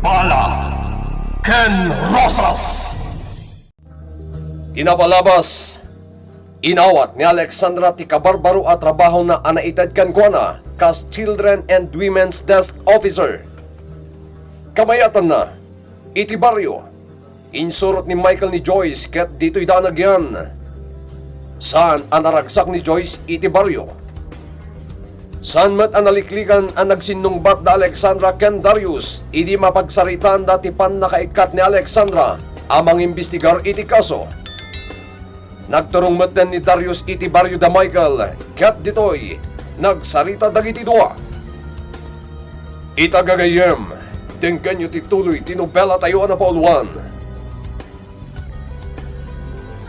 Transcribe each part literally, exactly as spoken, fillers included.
Bala ken Rosas. Ti napalabas, inawat ni Alexandra ti kabarbaro a trabahona a naited kenkuana kas Children and Women's Desk Officer. Kamayatanna, iti barrio, insurot ni Michael ni Joyce ket ditoyda a nagyan. Saan a naragsak ni Joyce iti barrio. Saan met a naliklikan a nagsinnungbat da Alexandra ken Darius idi mapagsaritaanda ti pannakaikkat ni Alexandra a mangimbestigar iti kaso. Nagturong metten ni Darius iti barrio da Michael, ket ditoy, nagsarita dagiti dua. Ita gagayyem, denggenyo ti tuloy ti nobelatayo a napauluan.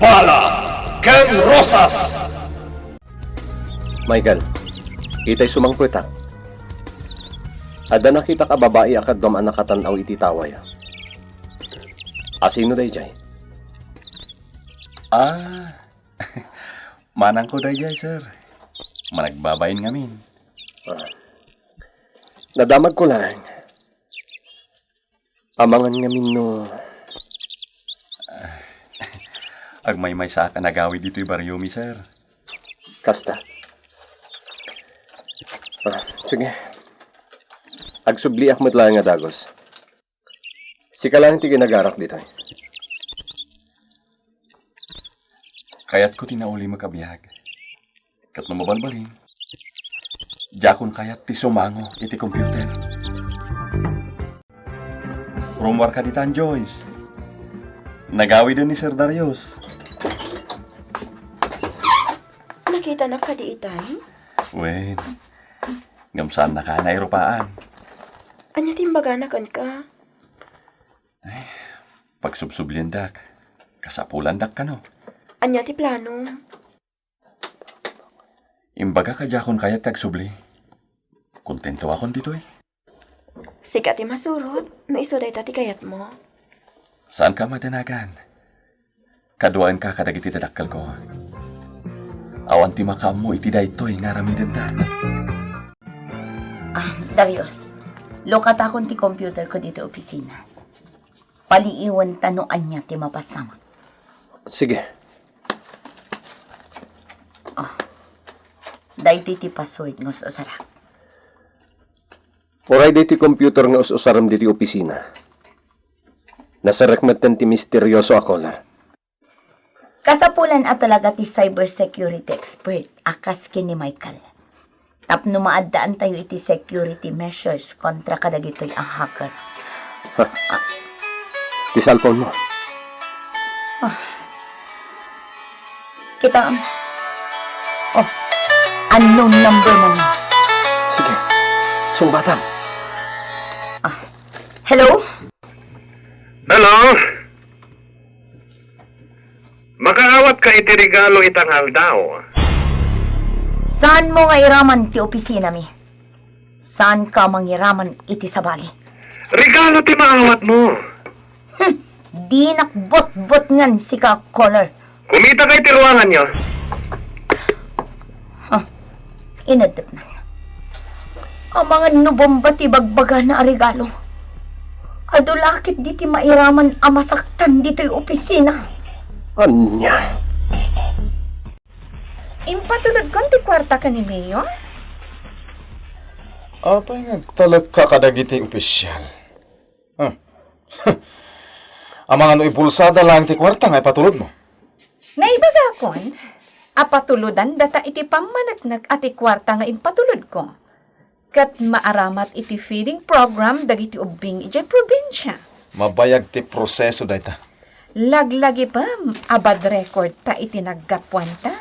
Bala ken Rosas! Michael, itay sumangpetak. Adda nakitak a babai a kaduam a nakatan-aw iti tawayo. Asino daydiay? Ah, manangko daydiay, sir. Managbabain ngamin. Ah. Nadamagko lang. Amangan ngamin no agmaymaysaak a nagawid ditoy bariomi, sir. Kasta. Ah, sige. Agsubliak met laeng a dagus. Sika laeng ti ginagarak ditoy. Kayatko ti naulimek a biag. Ket no mabalbalin, diakon kayat ti sumango iti computer. Rummuarka ditan, Joyce. Nagawiden ni Sir Darius. Nakitanak kadi itay? Wen, ngem saannaka a nairupaan. Ania ti imbagana kenka? Pagsubsubliandak. Kasapulandak kano. Ania ti plano? Imbagak a diakon kayat ti agsubli. Kontentoakon ditoy. Sika ti masurot no isu dayta ti kayatmo. Saanka madanagan. Kaduaenka kadagiti dadakkelko. Awan ti makaammo iti daytoy nga aramidenta. Ah, Darius, lukatakon ti computer ko ditoy opisina. Paliiwenta no ania ti mapasamak. Sige. Ah, daytoy ti password nga us-usarak. Uray daytoy computer nga us-usarem ditoy opisina. Nasarek metten ti misterioso a caller. Kasapulan a talaga ti cybersecurity expert a kas ken ni Michael. Tapno maaddaantayo iti security measures kontra kadagitoy a hacker. Ha? Ti cellphone mo. Ah. Kitaem. Oh, unknown number man. Sige. Sungbatam. Ah. Hello? Hello? Makaawatka iti regalo ita nga aldaw. Saanmo nga iraman ti opisinami? Saanka mangiraman iti sabali? Regalo ti maawatmo. Hmm, dinak botbotngan sika, caller. Kumitaka iti ruanganyo. Huh. Ineddepna. Amangan no bomba ti bagbagana a regalo. Adu la ketdi ti mairaman a masaktan ditoy opisina. Ania? Impatulodkon ti kuarta ken ni Mayor? Apay nga agtalekka kadagiti opisyal? Huh. Amangan no ibulsada laeng ti kuarta nga ipatulodmo? Naibagakon a patulodandata iti pammaneknek a ti kuarta nga impatulodko, ket maaramat iti feeding program dagiti ubbing idiay probinsia. Mabayag ti proseso dayta. Laglagipem a bad record ta iti naggapuanta.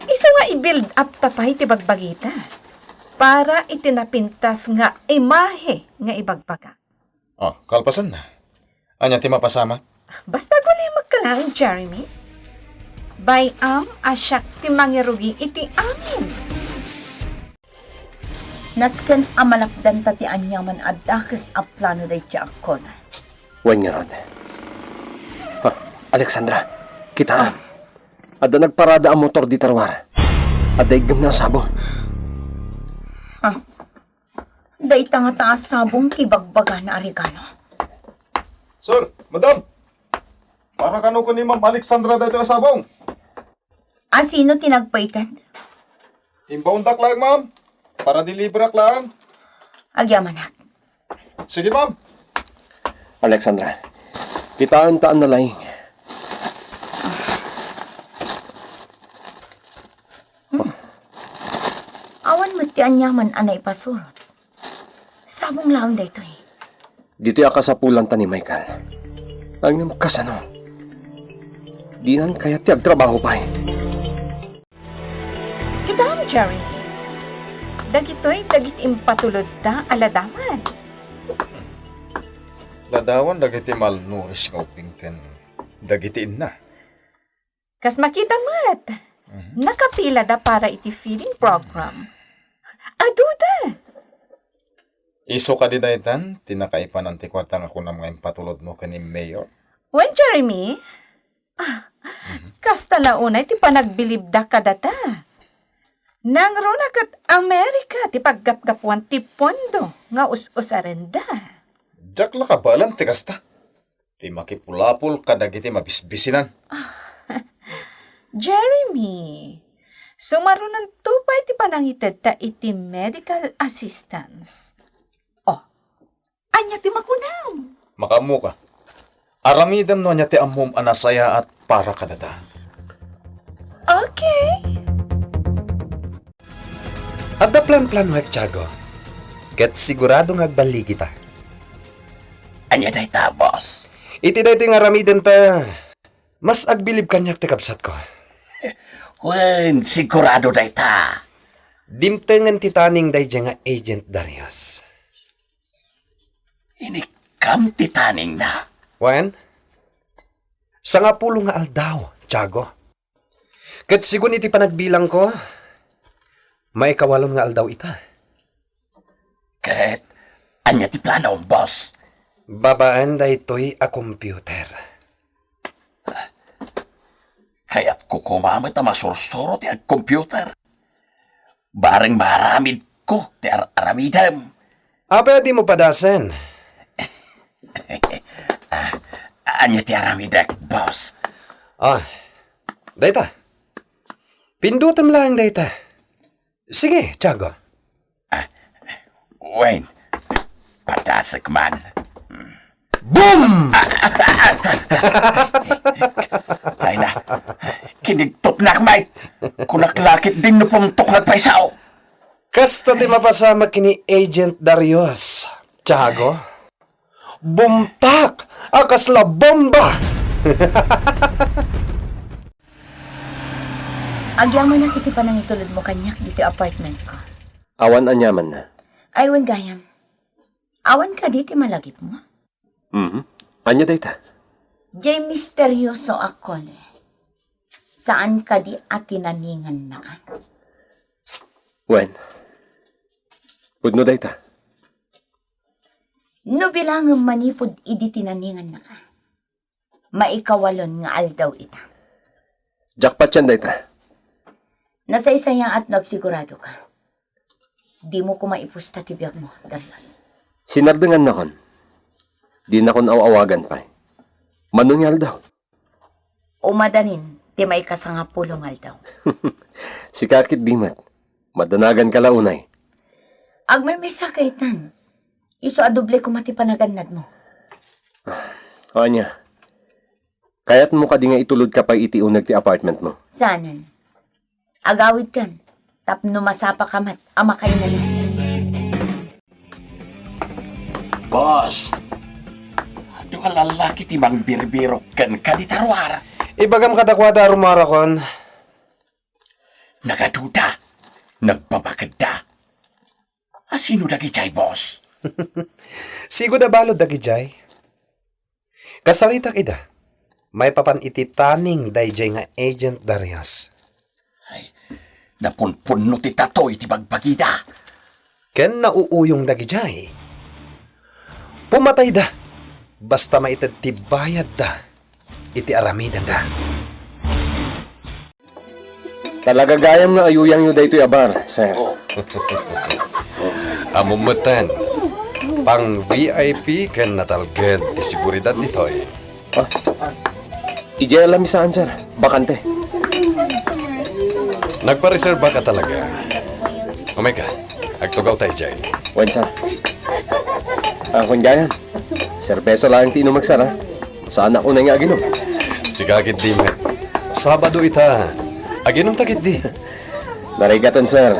Isu nga i-build up ta pay ti bagbagita para iti napintas nga imahe nga ibagbaga. Oh, kalpasanna. Ania ti mapasamak? Basta agulimek laeng, Jeremy. Bay-am a siak ti mangirugi iti amin. Nasken a malapdanta ti aniaman a dakes a plano daydiay a caller. Wen ngarud. Ha, Alexandra, kitaem. Adda nagparada a motor dita ruar. Adda iggemna a sabong. Ah, Dayta ngata a sabong ti bagbagana a regalo. Sir, madam, para kano ken ni Ma'am Alexandra daytoy a sabong? A sino ti nagpaited? Inboundak laeng, ma'am. Para deliverak laeng. Agyamanak. Sige, ma'am. Alexandra, kitaenta a nalaing. Awan met ti aniaman a naipasurot. Sabong laeng daytoy. Ditoy a kasapulanta ni Michael. Ngem kasano? Dinan kayat ti agtrabaho pay. Kitam, Jeremy. Dagitoy dagiti impatulodda a ladawan. Ladawan dagiti malnourished nga ubbing ken dagiti inna. Kas makita met, nakapilada para iti feeding program. Aduda! Isu kadi daytan ti nakaipanan ti kuarta nga kunam nga impatulodmo ken ni Mayor? Wen, Jeremy, ah, kasta la unay ti panagbilibda kadata. Nangruna ket Amerika ti paggapgapuan ti pondo nga us-usarenda. Diak la kabaelan ti kasta. Ti makipulapol kadagiti mabisbisinan. Jeremy, sumarunanto pay ti panangitedta iti medical assistance. Oh, ania ti makunam? Makaammoka. Aramidem no ania ti ammom a nasayaat para kadata. Okay. Adda plan-planoek, Tiago. Ket sigurado nga agballigita. Ania dayta, boss? Iti daytoy nga aramidenta, mas agbilib kaniak ti kabsatko. Wen, sigurado dayta. Dimtengen ti tanning daydiay nga Agent Darius. Inikkam ti taningna? Wen, sangapulo nga aldaw, Tiago. Ket segun iti panagbilangko, maikawalon nga aldaw ita. Ket ania ti planom, boss? Babaen daytoy a computer. Kayatko koma met a masursuro ti agcomputer. Bareng maaramidko ti ar-aramidem. Apay a dimo padasen? Ah, ania ti aramidek, boss? Ah, dayta. Pindutem laeng dayta. Sige, Tiago. Ah, wen, padasek man. Boom! Ay na, kinigtotnak, Mike. Kunak la ketdin no pumtok nagpayso. Kasta ti mapasamak ken ni Agent Darius, Tiago. Bumtak a kasla bomba! Agyamanak iti panangitulodmo kaniak ditoy apartmentko. Awan aniamanna. Ay, wen gayam. Awan kadi ti malagipmo? Mhm. Ania dayta? Diay misterioso a caller. Saan kadi a tinaninganna? Wen, pudno dayta. No bilangem manipud idi tinaninganna, maikawalon nga aldaw ita. Diak patien dayta. Nasaysayaat no agsiguradoka. Dimo koma ipusta ti biagmo, Darius. Sinardengannakon. Dinakon aw-awagan pay. Mano nga aldaw? Umadanin ti maikasangapulo nga aldaw. Sika ketdi met. Madanaganka la unay. Agmaymaysa ka itan. Isu a doble koma ti panagannadmo. O ania? Kayatmo kadi nga itulodka pay iti uneg ti apartmentmo? Saanen. Agawidkan, tapno masapaka met a makainana. Boss, adu a lallaki ti mangbirbirok kenka dita ruar. Ibagam kadakuada a rumarakon. Nagaduda, nagbabakedda. Asino dagidiay, boss? Sigud a balud dagidiay. Kasaritak ida, maipapan iti tanning daydiay nga Agent Darius. Ay, napunpunno ti tato iti bagbagida. Ken nauuyong dagidiay. Pumatayda, basta maited ti bayadda iti aramidenda. Talaga gayam nga ayuyangyo daytoy a bar, sir. Oh. Ammom metten, pang-V I P ken natalged ti seguridad ditoy. Ah, idiay a lamisaan, sir. Bakante. Nagpareserba ka talaga. Umayka, agtugaw ta idiay. Wen, sir. Ah, kun gayan, serbesa laeng ti inumek, sir, ha? Saanak unay nga aginum. Sika ketdi met. Sabado ita. Aginum ta ketdi. Narigaten, sir.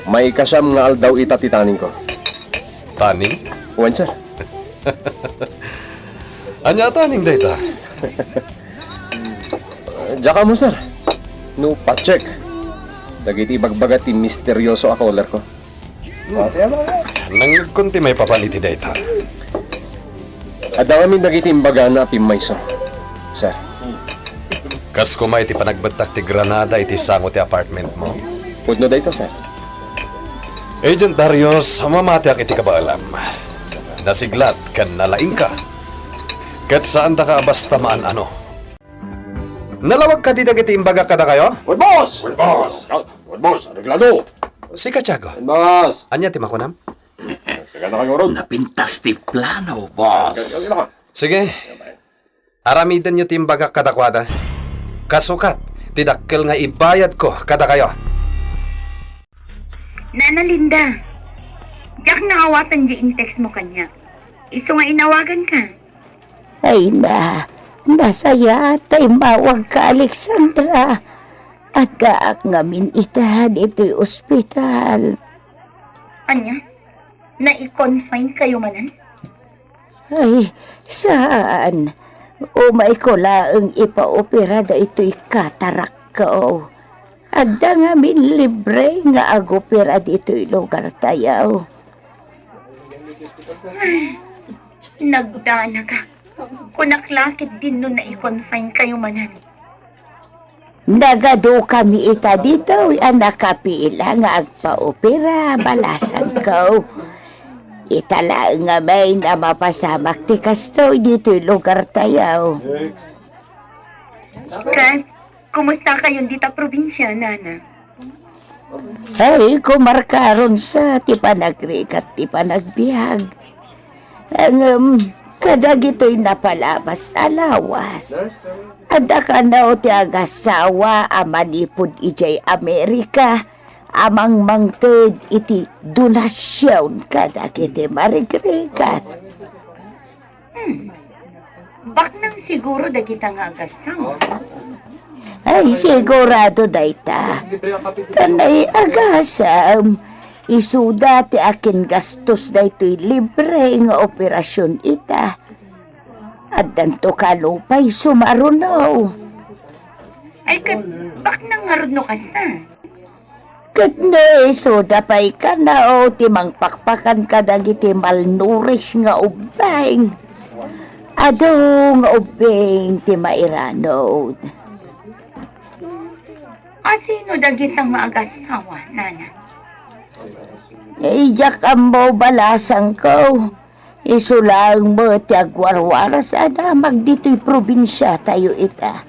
Maikasiam nga aldaw ita ti taningko. Taning? Wen, sir. Ania a taning dayta? Diak ammo, sir. No, pa-check dagiti ibagbaga ti misterioso a caller ko. Nangngegkon ti maipapan iti dayta. Adda ngamin dagiti imbagana a pimmayso, sir. Kas koma iti panagbettak ti granada iti sango ti apartment mo? Pudno dayta, sir. Agent Darius, mamatiak iti kabaelam. Nasiglat ken nalaingka. Ket saandaka a basta maan-ano. Nalawag kadi dagiti imbagak kadakayo? Wen, boss! Wen, boss! Wen, boss! Areglado! Sika, Tiago. Wen, boss! Ania ti makunam? Sagana kayo ron. Napintas ti plano, boss. Sige. Aramidenyo ti imbagak kadakuada. Kasukat ti dakkel nga ibayadko kadakayo. Nana Linda, diak naawatan di in-text mo kaniak. Isu nga inawaganka. Ay na, nasayaat ta immawagka, Alexandra. Addaak ngamin ita ditoy ospital. Ania? Nai-confine kayo manen? Ay, saan. Umayko laeng ipaopera daytoy katarakko. Adda ngamin libre nga agopera ditoy lugartayo. Ay, nagdanagak. Kunak la ketdin no nai-confine kayo manen. Nagadukami ita ditoy a nakapila nga agpaopera, balasangko. Ita laeng ngamin a mapasamak ti kastoy ditoy lugartayo. Ket, kumusta kayon dita probinsia, Nana? Ay, kumarkaron sa ti panagrigat ti panagbiag. Ngem, kadagitoy napalabas a lawas, adda kano ti agasawa a manipud idiay Amerika a mangmangted iti donasion kadagiti marigrigat. Hmm. Baknang siguro dagita nga agasawa. Ay, sigurado dayta. Kanay agasam, isuda ti akin gastos daytoy libre nga operasion ita. Addanto kano pay sumaruno. Ay, ket baknang ngarud no kasta? Ket no isuda pay kano ti mangpakpakan kadagiti malnourished nga ubbing. Adu nga ubbing ti mairanud. A, sino dagita nga agasawa, Nana? Diak ammo, balasangko. Isu laeng met ti agwarwaras a damag ditoy probinsiatayo ita.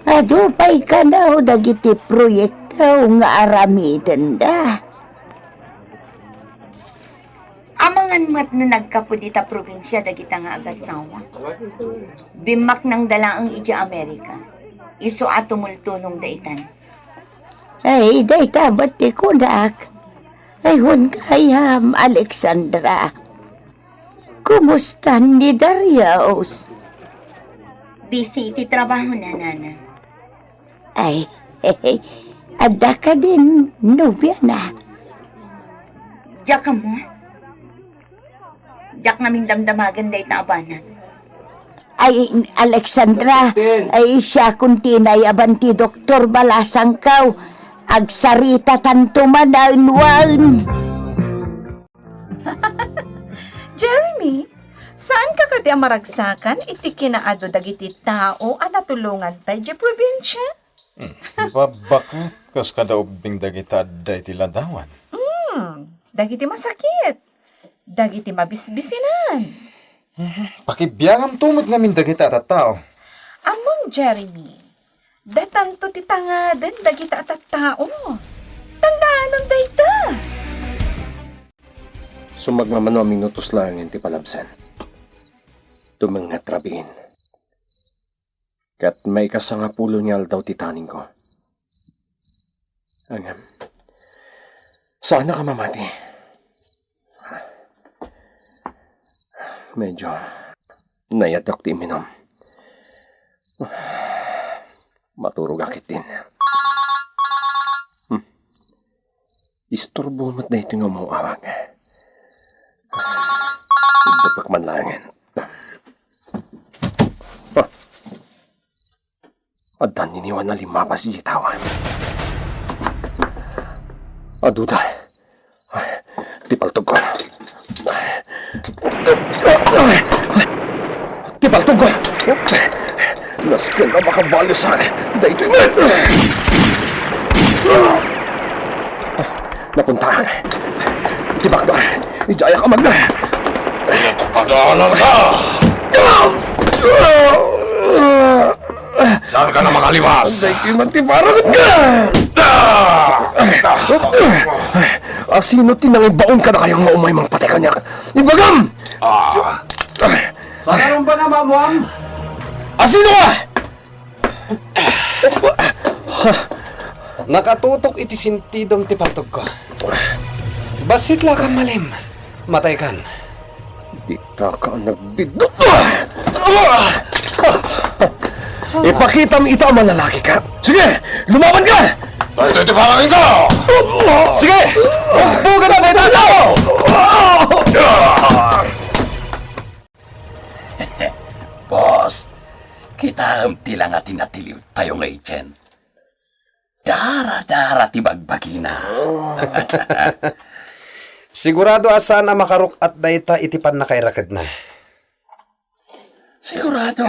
Adu pay kano dagiti proyekto nga aramidenda. Amangan met no nagkapu dita probinsia dagita nga agasawa. Bimmaknangda laeng idiay Amerika. Isu a tumultulongda itan. Ay, dayta met ti kunak. Ay, wen gayam, Alexandra. Kumusta ni Darius? Busy iti trabaho na, Nana. Ay, adda kadin nobiana? Diak ammo. Diak ngamin damdamagen dayta a banag. Ay, Alexandra, ay, siakon ti inayaban ti doktor, balasangko. Agsaritatanto manen wen. Jeremy, saanka kadi a maragsakan iti kinaadu dagiti tao a natulonganta idiay probinsia? Hmm, babbakat kas kada ubbing dagita adda iti ladawan. Hmm, dagiti masakit, dagiti mabisbisinan. Pakibiagamto met ngamin dagita a tattao. Ammom, Jeremy, datanto ti tangaden dagita a tattao. Tandaanom dayta. Sumagmamano a minutos laengen ti palabsen. Tumengngeg rabiin. Ket maikasangapulo nga aldaw ti taningko. Ngem, saanak a mamati. Medyo nayatak ti iminom. Maturogak ketdin. Hmm. Isturbo met daytoy nga umaw-awag. Iddupek man laengen. Ah. Adda niniwan a limmabas idiay tawa. Aduda. Ti paltogko. Ti paltogko. Nasken a makabalisak. Daytoy met. Napuntaak. Ti bakdo. Idiayak a magda. Pinagpadanan ka! Saan ka na makaliwas? Daytoy man ti parang ka! Ah! Asino ti nangibaon kadakayo nga umay mangpatay kaniak? Ibagam! Ah. Saan a rumba na, mamuam? Asino ka? Nakatutok iti sentidom ti paltogko. Bassit la ka malim. Mataykan. Dita ka nagbidot. Ipakitam ita a manlalaki ka. Sige, lumaban ka! Ay, ito, ito, parang ikaw! Sige! Bugan na dayta! Boss, kitaem ti langa ti natiliwtayo nga agent. Dara-dara ti bagbagina. Sigurado a saan a makaruk-at dayta iti pannakairakedna. Sigurado.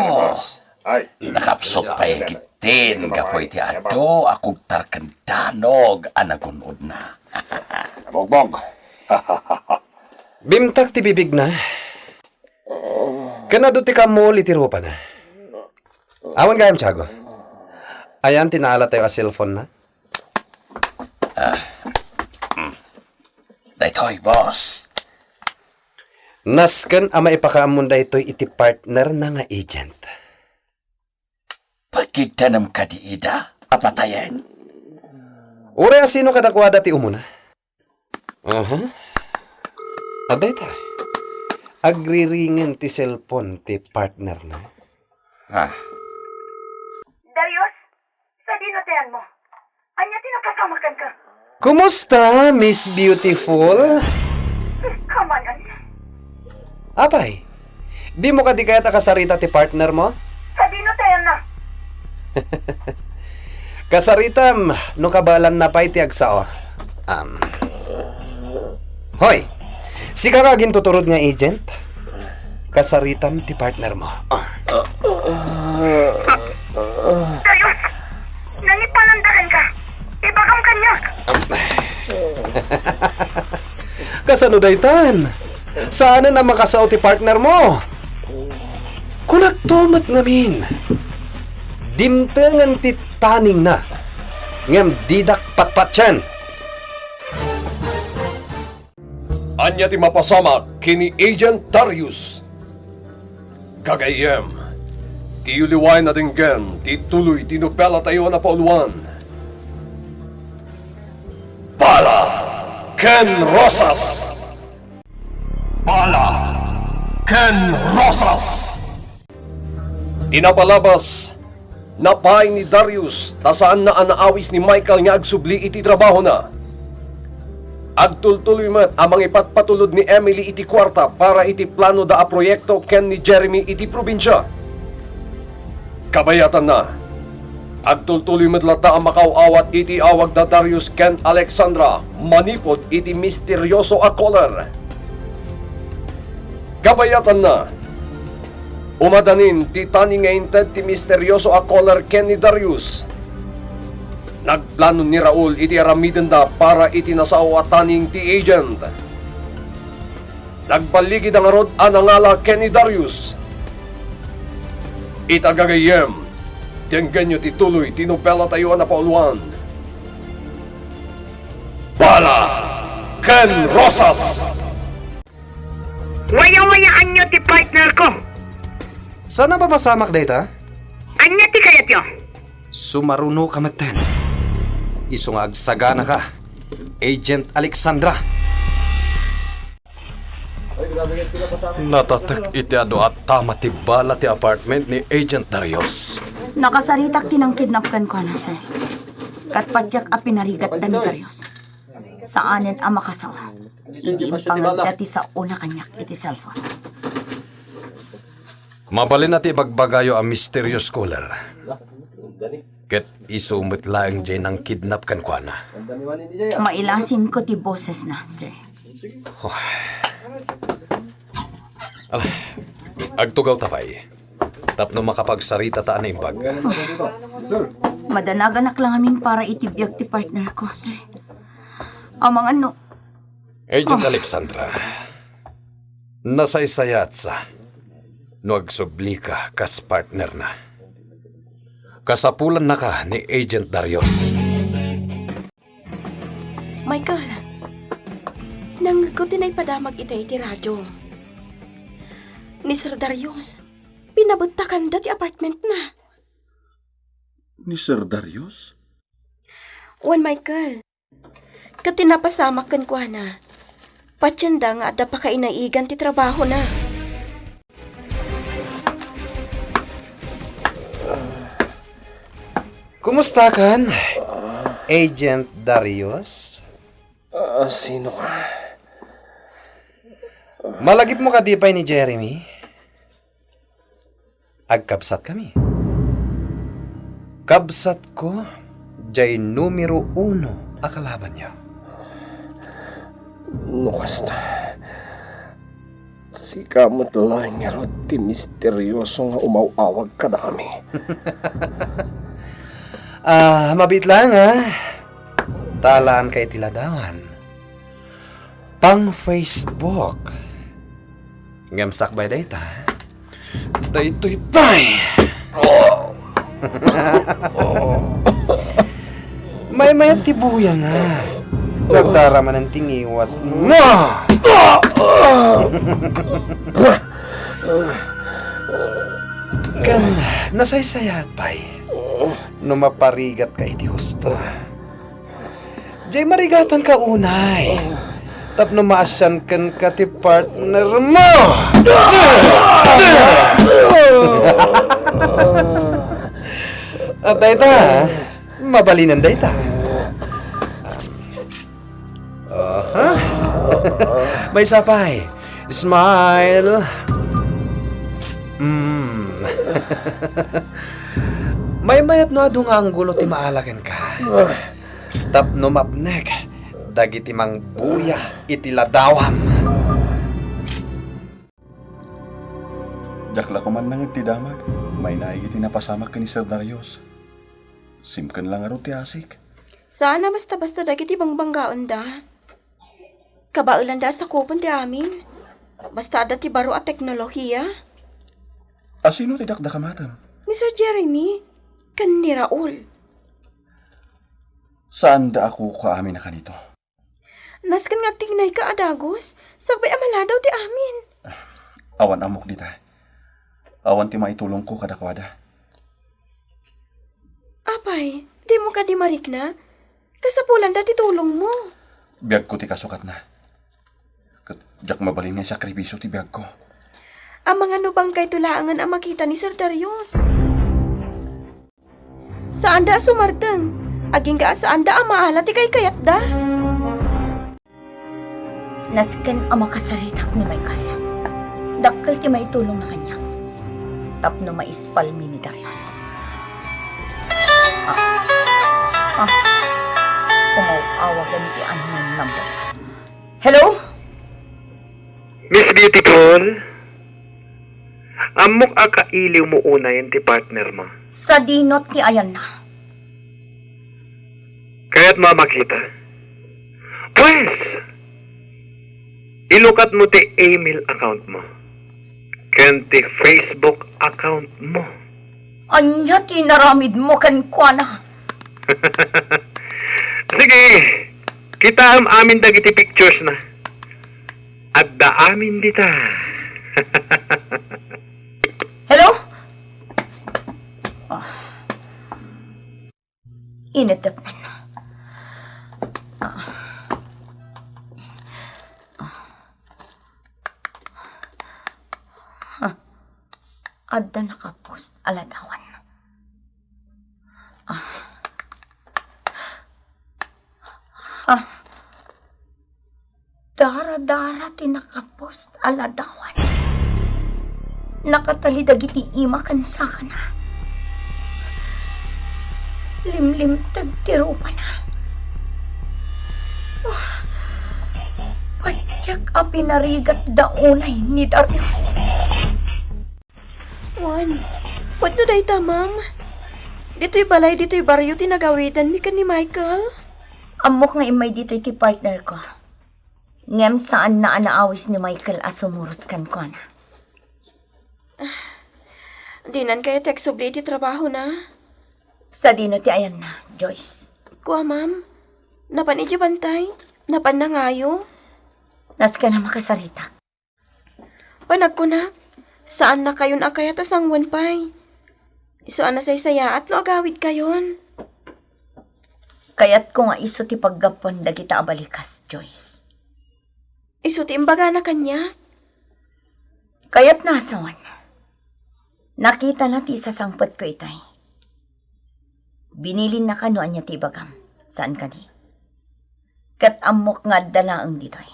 Ay. Nakapsut pay ketdin gapu iti adu a kugtar ken danog a nagun-odna. Bogbog. Bimtak ti bibigna. Ken adu ti kammol iti rupana. Awan gayam, Tiago. Ayan ti naalatayo a cellphone na. Ah. Mm. Daytoy, boss. Nasken a maipakaammon daytoy iti partner na nga agent. Pakigtanem kadi ida a patayen? Uray a sino kadakuada ti umuna? Aha. Adda ita. Agriringen ti cellphone ti partner na. Ah. Darius, sadino ti ayanmo? Ania ti napasamak kenka? Kumusta, Miss Beautiful? Kamanan. Apay, dimo kadi kayat a kasarita ti partner mo? Sadino ti ayanna? Kasaritam no kabaelanna pay ti agsao. Am. Hoy, sika nga agintuturod nga agent? Kasaritam ti partner mo. Ah. Darius, nangipalandakan ka. Ibagam kaniak. Kasano daytan? Saanen a makasao ti partner mo? Kunakto met ngamin. Dimtengen ti taningna, ngem didak patpatien. Ania ti mapasamak ken ni Agent Darius? Gagayyem, diyo liwaen a denggen ti tuloy ti nobelatayo a napauluan, Bala ken Rosas. Bala ken Rosas. Ti napalabas, napaay ni Darius ta saanna a naawis ni Michael nga agsubli iti trabahona. Agtultuloy met a mangipatpatulod ni Emily iti kuarta para iti planoda a proyekto ken ni Jeremy iti probinsia. Kabayatanna, agtultuloy met latta a makaaw-awat iti awagda Darius ken Alexandra manipud iti misterioso a caller. Kabayatanna, umadanin ti taning nga inted ti misterioso a caller ken ni Darius. Nagplano ni Raul iti aramidenda para iti nasao a taning ti agent. Nagballigida ngarud a nangala ken ni Darius. Ita gagayyem, denggenyo ti tuloy ti nobelatayo a napauluan, Bala ken Rosas. Waya-wayaanyo ti partner ko. Saan a mapasamak dayta? Ania ti kayatyo? Sumaruno ka metten. Isu nga agsagana ka, Agent Alexandra. Natatek iti adu a tama ti bala ti apartment ni Agent Darius. Nakasaritak ti nangkidnap kenkuana, sir. Ket patiek a pinarigatda ni Darius. Saanen a makasaw idi impangegda ti saona kaniak iti cellphone. Mabalin a ti ibagbagayo a mysterious caller. Ket isu met laeng diay nangkidnap kenkuana. Mailasinko ti bosesna, sir. Ala, agtugawta pay. Tapno makapagsaritata a naimbag. Madanaganak la ngamin para iti biag ti partner ko, sir. Amangan no Agent Alexandra, nasaysayaatsa no agsublika kas partnerna. Kasapulannaka ni Agent Darius. Michael, nangngegko ti naipadamag iti, iti radio. Ni Sir Darius, pinabettakanda ti apartmentna. Ni Sir Darius? Wen, Michael. Ket ti napasamak kenkuana, patienda nga adda pakainaigan ti trabahona. Kumustakan, Agent Darius? Ah, sino ka? Malagipmo kadi pay ni Jeremy? Agkabsatkami. Kabsatko, diay numero uno a kalabanyo. No kasta, sika met laeng ngarud ti misterioso nga umaw-awag kadakami. Ah, mabiit laeng, ah. Talaanka iti ladawan. Pang-Facebook. Ngem sakbay dayta, daytoy pay. Maymayat ti buyanga. Nagdara manen ti ngiwatna. Ken nasaysayaat pay no maparigatka iti husto. Diay marigatanka unay tapno maasian kenka ti partnermo. At dayta, mabalinen dayta. Aha. Maysa pay. Smile. Mm. Maymayat no adu nga anggulo ti maala kenka. Tapno mapnek dagiti mangbuya iti ladawam. Diak la koma nangngeg ti damag. Mainaig iti napasamak ken ni Sir Darius. Simken la ngarud ti asik. Saan a basta-basta dagiti bangbanggaenda. Kabaelanda a sakupen ti amin. Basta adda ti baro a teknolohiya. A sino ti dakdakamatem? Ni Sir Jeremy, ken ni Raul. Saanda a kukuamin a kanito. Nasken nga agtignayka a dagus, sakbay a maladaw ti amin. Awan ammok dita. Awan ti maitulongko kadakuada. Apay, dimo kadi marikna? Kasapulanda ti tulongmo. Biagko ti kasukatna. Ket diak mabalin nga isakrifisio ti biagko. Amangan no bangkayto laengen a makita ni Sir Darius. Saanda a sumardeng. Agingga a saanda a maala ti kaykayatda. Nasken a makasaritak ni Michael. Dakkel ti maitulongna kaniak tapno maispalmi ni Darius. Ah. Ah. Umaw-awagen ti unknown number. Hello? Miss Beautiful, ammok a kailiwmo unayen ti partnermo. Sadino ti ayanna? Kayatmo a makita? Pues, ilukatmo ti email accountmo ken ti Facebook accountmo. Ania ti inaramidmo kenkuana? Sige, kitaem amin dagiti picturesna. Adda amin dita. Hello? Ah. Inedepnan. Ah. Ah. Adda nakapost a ladawan. Ah. Ah. Dara-dara ti nakapost a ladawan. Nakatali dagiti ima ken sakana. Limlimteg ti rupana. Ah, patiek a pinarigatda unay ni Darius. Juan, wenno dayta, ma'am? Ditoy balay, ditoy barrio ti nagawidanmi ken ni Michael. Ammok nga immay ditoy ti partner ko. Ngem saanna a naawis ni Michael a sumurot kenkuana. Dinan kayat ti agsubli iti trabahona. Sadino ti ayanna, Joyce? Kua, ma'am. Napan idiay bantay. Napan nangayo. Nasken a makasaritak. Panagkunak, saannakayon a kayat a sanguen pay. Isu a nasaysayaat no agawidkayon. Kayatko nga isu ti paggapuan dagita a balikas, Joyce. Isu ti imbagana kaniak. Kayatna a sawen. Nakitana ti isasangpetko itay. Binilinna kano ania ti ibagam, saan kadi? Ket ammok nga adda laeng ditoy.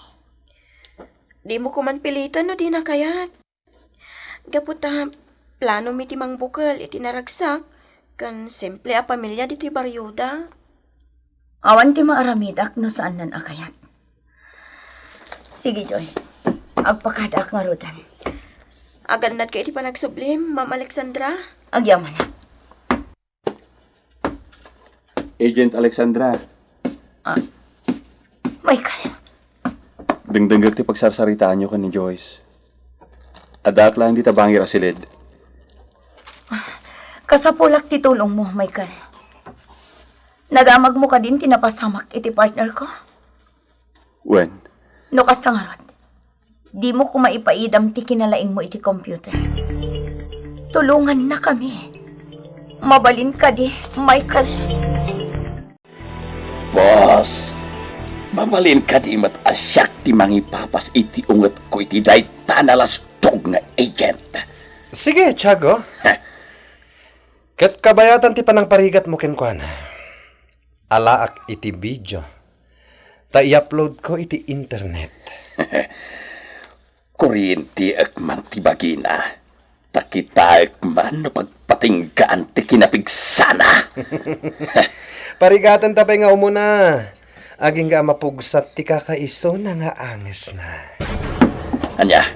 Dimo koman piliten no dina kayat. Gapu ta, planomi ti mangbukel iti naragsak, ken simple a pamilia ditoy barioda. Awan ti maaramidak no saannan a kayat. Sige, Joyce. Agpakadaak ngaruden. Agannadka iti panagsublim, Ma'am Alexandra? Agyamanak. Agent Alexandra. Ah, Michael. Dengdengngek ti pagsarsaritaanyo ken ni Joyce. Addaak laeng dita bangir a siled. Kasapulak ti tulongmo, Michael. Nadamagmo kadin ti napasamak iti partner ko? Wen. No kasta ngarud, dimo koma ipaidam ti kinalaingmo iti computer. Tulongannakami. Mabalin kadi, Michael? Boss, mabalin kadi met a siak ti mangipapas iti ungetko iti dayta a nalastog nga agent? Sige, Tiago. Ket kabayatan ti panangparigatmo kenkuana, alaak iti video ta i-uploadko iti internet. Kuryentiek man ti bagina, ta kitaek man no pagpatinggaan ti kinapigsana. Parigatanta pay nga umuna. Agingga a mapugsat ti kakaisuna nga angesna. Ania?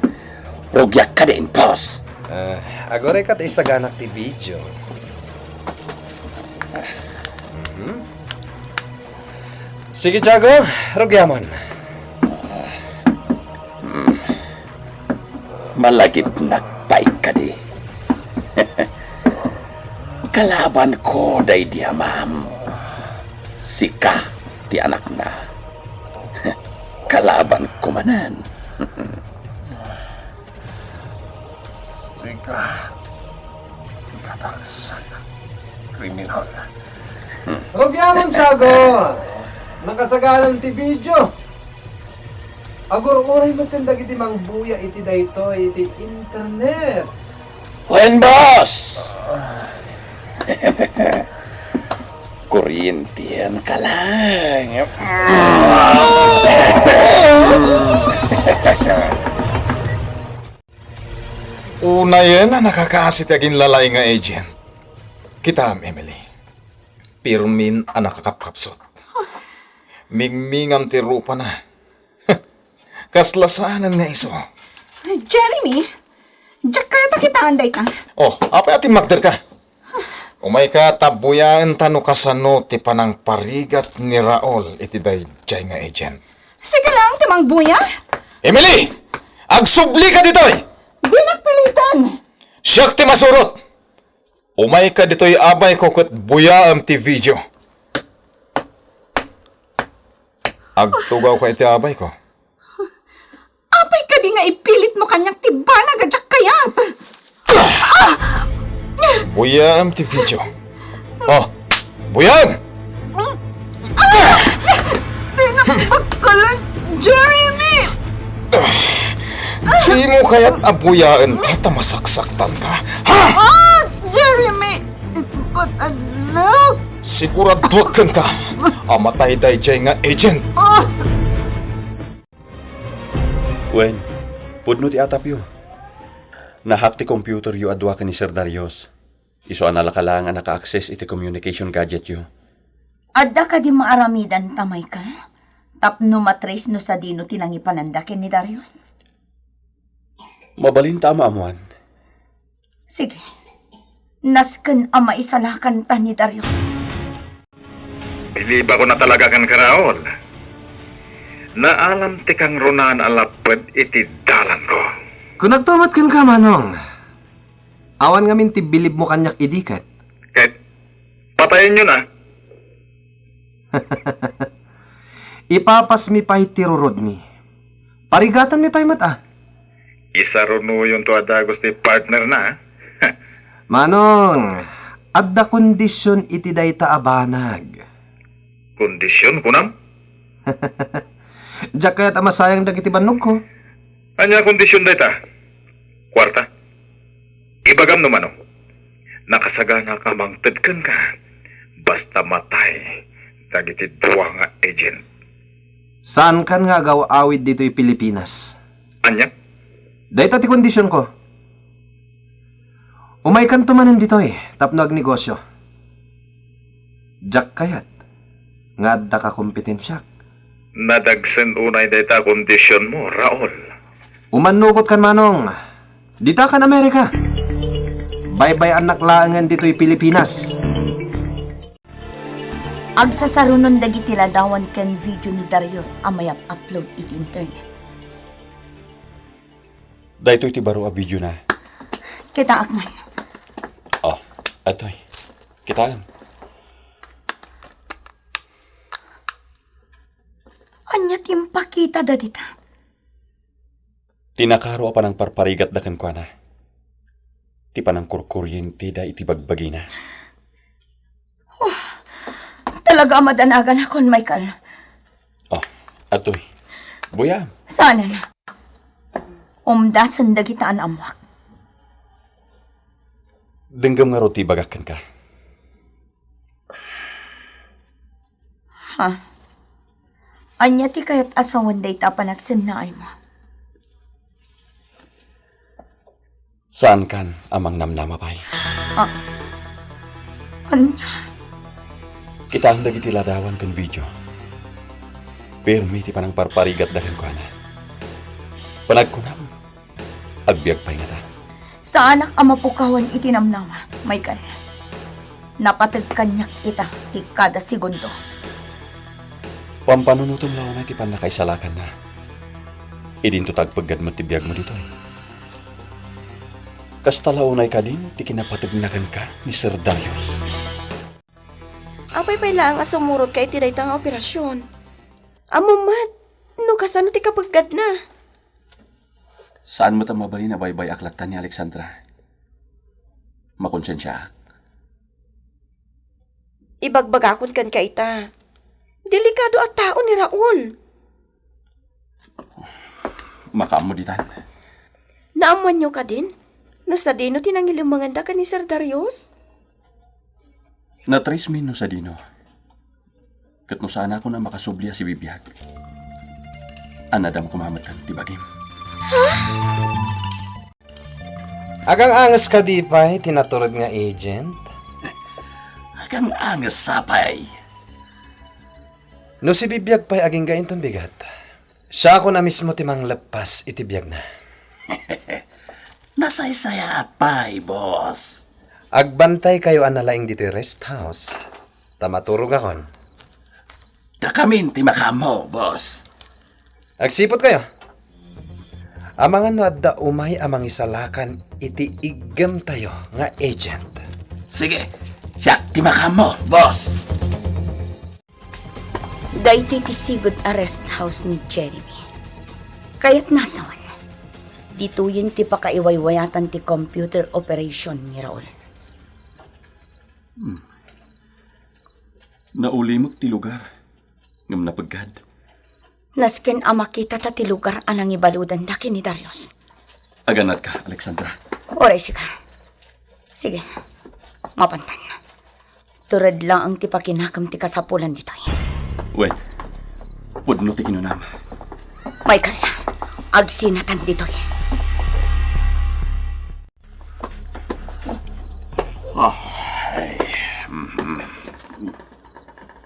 Rugiak kadin, boss? Ah, aguray kat isaganak ti video. Mhm. Sige, Tiago, rugiamon. Malagipnak pay kadi. Kalabanko daydi a ma'am. Sika ti anakna. Kalabanko manen. Sika ti kataksan. Kriminal. Rugiamon, Tiago! Nakasagaran ti video. Agur-uray met ken dagiti mangbuya iti daytoy iti internet. Wen, boss! Kuryentian ka lang. Unayen a nakakaasi ti aginlalaing nga agent. Kitaem, Emily. Pirmin a nakakapkapsut. Mingmingam ti rupana. Kasla saanen nga isu. Jeremy, diak kayat a kitaen dayta. Oh, apay a timmakderka? Umayka ta buyaenta no kasano ti panangparigat ni Raul iti daydiay nga agent. Sika laeng ti mangbuya? Emily! Agsublika ditoy! Dinak pilitan! Siak ti masurot! Umayka ditoy, abayko, ket buyaem ti video. Agtugawka iti abayko. Apay kadi nga ipilitmo kaniak ti banag a diak kayat? Buyaem ti video. Oh, buyaem! Dina bakkalan, Jeremy! Dimo kayat a buyaen ta, ta masaksaktan ka? Ha? Ah, Jeremy! Ipat anak! Siguraduak kenka a matay daydiay nga agent. Ah! Wen, pudno ti atapyo. Nahack ti computeryo a dua ken ni Sir Darius. Isu a nalaka laeng a naka-access iti communication gadgetyo. Adda kadi maaramidan ta, Michael? Tapno matrace no sadino ti nangipananda ken ni Darius? Mabalin ta a maammoan. Sige. Nasken a maisalakanta ni Darius. Bilibakon a talaga kenka, Raul. Naalam ti kangrunaan a lapped iti dalanko. Kunagto met kenka, Manong. Awan ngamin ti bilibmo kaniak idi ket. Ket patayenyo na. Ipapasmi pay ti rurodmi. Parigatanmi pay met, a. Isarunonto a dagus ti partner na, a. Manong, adda kondision iti dayta a banag. Kondision, kunam? Diak kayat a masayang dagiti bannogko. Ania kondision dayta? Kuarta? Ibagam no mano. Nakasaganak a mangted kenka basta matay dagiti dua nga agent. Saankan nga agaw-awid ditoy Pilipinas. Ania? Dayta ti kondisionko. Umaykanto manen ditoy tapno agnegosio. Diak kayat nga adda kakompetensiak. Nadagsen unay dayta a kondisionmo, Raul. Umannukotkan, Manong. Ditakan Amerika. Baybay-annak laengen ditoy Pilipinas. Agsasarunon dagiti ladawan ken video ni Darius a mayap-upload iti internet. Daytoy ti baro a videona. Kitaak man. Oh, atoy. Kitaem. Ania ti impakitada dita? Ti nakaro a panangparparigatda kenkuana. Ti panangkurkurienteda iti bagbagina. Oh, talaga a madanaganakon, Michael. Oh, atoy. Buyaem. Saanen. Umdasen dagita a naammoak. Denggem ngarud ti ibagak kenka. Ha? Ania ti kayat a sawen dayta a panagsennaaymo? Saankan a mangnamnama pay. Ah. Ania? Kitaem dagiti ladawan ken video. Pirmi ti panangparparigatda kenkuana. Panagkunam, agbiag pay ngata. Saanak a mapukawan iti namnama, Michael. Napateg kaniak ita ti kada segundo. Pampanunotem la unay ti pannakaisalakanna. Idinto ta agpeggad met ti biagmo ditoy. Kasta la unay kadin ti kinapategna kenka ni Sir Darius? Apay pay laeng a sumurotka iti dayta nga operasion? Ammom met no kasano ti kapeggadna? Saan met a mabalin a baybay-ak latta ni Alexandra. Makonsensiaak. Ibagbagakon kenka ita. Delikado a tao ni Raul. Makaammo ditan. Naammoanyo kadin no sadino ti nangilummengenda ken ni Sir Darius? Natrace mi no sadino. Ket no saanakon a makasubli a sibibiag, annadam koma met ti bagim. Agang-anges kadi pay ti natured nga agent? Agang-anges sapay. No sibibiag pay agingga inton bigat, siakon a mismo ti mangleppas iti biagna. Nasaysayaat pay, boss. Agbantaykayo a nalaing ditoy rest house, ta maturogakon. Dakamin ti makaammo, boss. Agsiputkayo. Amangan no adda umay a mangisalakan iti iggemtayo nga agent. Sige, siak ti makaammo, boss. Daytoy ti sigud a rest house ni Jeremy. Kayatna a sawen, ditoyen ti pakaiwaywayatan ti computer operation ni Raul. Naulimek ti lugar, ngem napeggad. Nasken a makitata ti lugar a nangibaludanda ken ni Darius. Aganatka, Alexandra. Uray sika. Sige, mapantan. Tured laeng ti pakinakem ti kasapulan ditoy. Wen, pudno ti kinunam. Michael, agsinatan ditoy. Ay, mhm.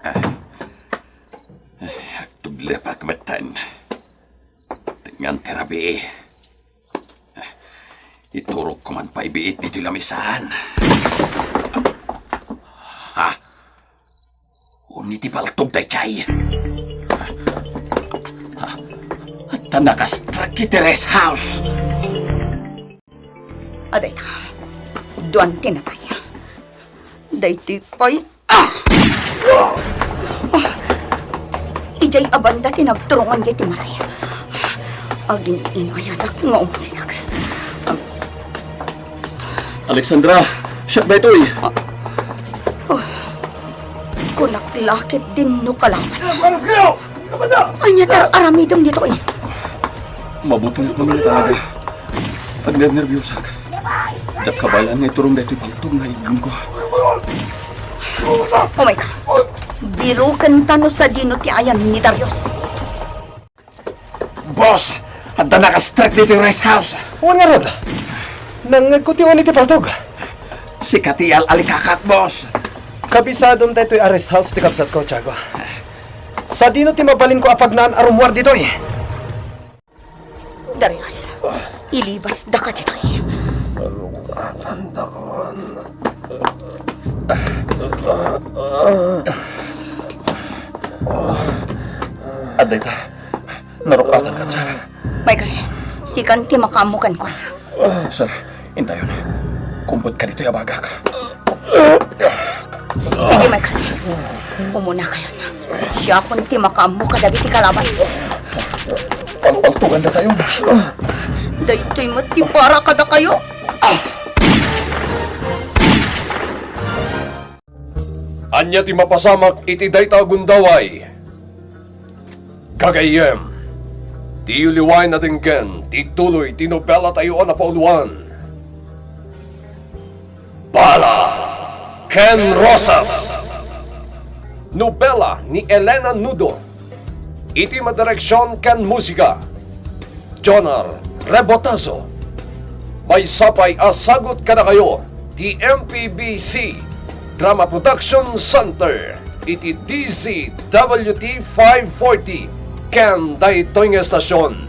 Ah. Ay, agtuglepak metten. Tengngan ti rabii. Iturogko man pay biit ditoy lamisaan. Ha? Uni ti paltog daydiay? Adda nakastrike iti rest house. Adayta, duan ti natay. Daytoy pay, ah! Ah! Idiay a banda ti nagturonganda iti maray. Agin-inayadak nga umasidak. Alexandra, siak daytoy. Ah. Oh. Kunak la ketdin no kalaban. Ania ti ar-aramidem ditoy? Mabuting pamilya talaga. Agnernerbiosak. Diak kabaelan nga iturong daytoy paltog nga iggemko. Oh my God. Birukenta no sadino ti ayan ni Darius. Boss, adda nakastrike ditoy rest house. Wen ngarud, nangngegko ti uni ti paltog. Sika ti al-alikakak, boss. Kabisadom daytoy a rest house ti kabsatko, Tiago. Sadino ti mabalinko a pagnaan a rummuar ditoy? Darius, ilibasdaka ditoy. Alungatan dakon. Adda ita. Narukatan ka, Tiago. Michael, sikan ti makaammo kenkuana. Sir, intayon. Kumpet ka ditoy a bagak. Sige, Michael. Umunakayon. Siakon ti makaammo kadagiti kalaban. Palpaltogandatayon. Daytoy met ti para kadakayo. Ania ti mapasamak iti dayta a gundaway? Gagayyem, diyo liwaen a denggen ti tuloy ti nobelatayo a napauluan, Bala ken Rosas. Nobela ni Elena Nudo. Iti madireksion ken musika, Jonar Rebotazo. Maysa pay a sagut kadakayo ti M P B C Drama Production Center iti D Z W T five forty ken daytoy nga estasion